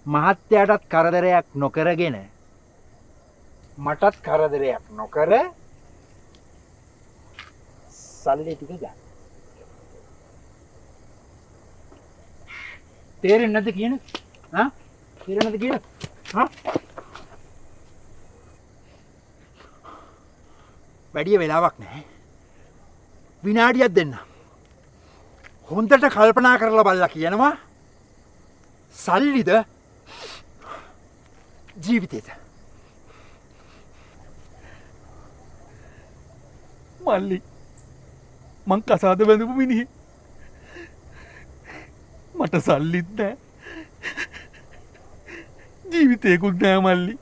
මහත්තයාටත් කරදරයක් නොකරගෙන මටත් කරදරයක් නොකර සල්ලි ටික ගන්න. තේරෙන්නේ නැද්ද කියන? ආ? තේරෙන්නේ නැද්ද කියන? ආ? වැඩි වෙලාවක් නැහැ. විනාඩියක් දෙන්න. හොඳට කල්පනා කරලා බලලා කියනවා සල්ලිද ජීවිතේද? මල්ලි මං කසාද බැඳපු මිනිහෙක්. මට සල්ලිත් නෑ, ජීවිතේකුත් නෑ මල්ලි.